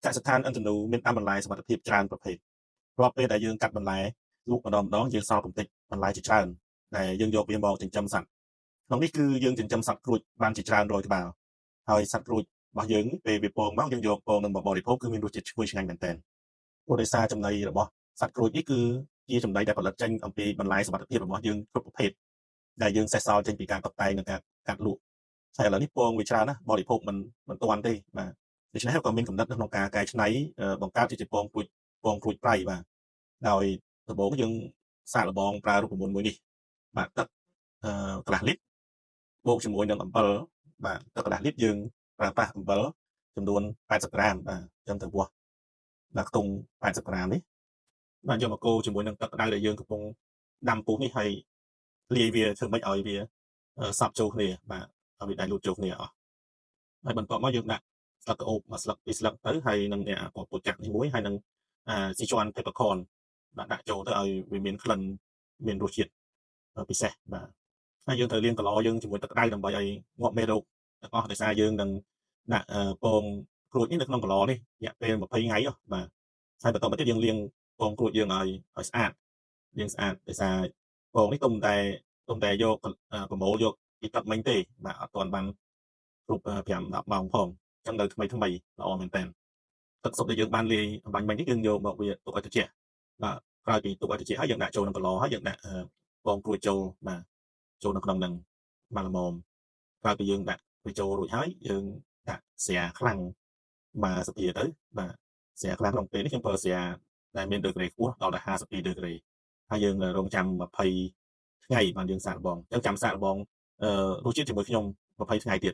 កសិដ្ឋានឥន្ទធនូមានដាំបន្លែសុវត្ថិភាពច្រើនប្រភេទរាល់ពេលដែលយើងកាត់បន្លែលក់ម្ដងម្ដងយើងសល់កម្ទេចបន្លែជាច្រើនដែលយើងយកវាមកចិញ្ចឹមសត្វក្នុងនេះគឺយើងចិញ្ចឹមសត្វក្រួចបានជាច្រើនរយក្បាលហើយសត្វក្រួចរបស់យើងពេលវាពងមកយើងយកពងនឹងមកបរិភោគគឺមានរសជាតិឈ្ងុយឆ្ងាញ់មែនទែនព្រោះដោយសារចំណីរបស់សត្វក្រួចនេះគឺជាចំណីដែលផលិតចេញអំពីបន្លែសុវត្ថិភាពរបស់យើងគ្រប់ប្រភេទដែលយើងសេះសល់ចេញពីការតុបតែងនិងការកាត់លក់ហើយឥឡូវនេះពងវាច្រើនណាស់បរិភោគមិនទាន់ទេបាទដូច្នេះក៏មានកំណត់នៅក្នុងការកែច្នៃបង្កើតជាពងក្រួចពងក្រួចប្រៃបាទដោយដំបូងយើងសាកល្បងប្រើរូបមន្តមួយនេះបាទទឹកកន្លះលីត្របូកជាមួយនឹងអំបិលបាទទឹកកន្លះលីត្រយើងប្រើប្រាស់អំបិលចំនួន80ក្រាមបាទចឹងទៅវាស់បាទខ្ទង់80ក្រាមនេះបាទយកមកកូរជាមួយនឹងទឹកក្តៅដែលយើងកំពុងដាំពុះនេះហើយលាយវាធ្វើម៉េចឲ្យវាសព្វចូលគ្នាបាទឲ្យវាដាច់លូតចូលគ្នាអស់ហើយបន្ទាប់មកយើងដាក់ស្លឹកក្អូបមួយស្លឹកពីរស្លឹកទៅហើយនឹងពណ៌ពូចាក់នេះមួយហើយនឹង Sichuan peppercorn បាទដាក់ចូលទៅឲ្យវាមានក្លិនមានរសជាតិពិសេសបាទហើយយើងត្រូវលាងកន្លយើងជាមួយទឹកក្តៅដើម្បីឲ្យងាប់មេរោគទាំងអស់ដោយសារយើងនឹងដាក់ពងក្រួចនេះនៅក្នុងកន្លនេះរយៈពេល20ថ្ងៃបាទហើយបន្តមកទៀតយើងលាងពងក្រួចយើងឲ្យស្អាតលាងស្អាតដោយសារពងនេះទុំតែយកប្រមូលយកពីទឹកមិញទេបាទអត់ទាន់បានគ្រប់5 10ម៉ោងផងអញ្ចឹងនៅថ្មីថ្មីល្អមែនតើទឹកស៊ុបដែលយើងបានលាយអំបញ្ញមិញនេះយើងយកមកវាទុកឲ្យត្រជាក់បាទក្រោយពីទុកឲ្យត្រជាក់ហើយយើងដាក់ចូលក្នុងកន្លហើយយើងដាក់ពងក្រួចចូលបាទចូលនៅក្នុងនឹងបានល្មមក្រោយពីយើងដាក់វាចូលរួចហើយយើងដាក់ស្រាខ្លាំងបាទសភាទៅបាទស្រាខ្លាំងក្នុងពេលនេះខ្ញុំប្រើស្រាដែលមានដឺក្រេខ្ពស់ដល់52ដឺក្រេហើយយើងរងចាំ20ថ្ងៃបានយើងសាកល្បងអញ្ចឹងចាំសាកល្បងរសជាតិជាមួយខ្ញុំ20ថ្ងៃទៀត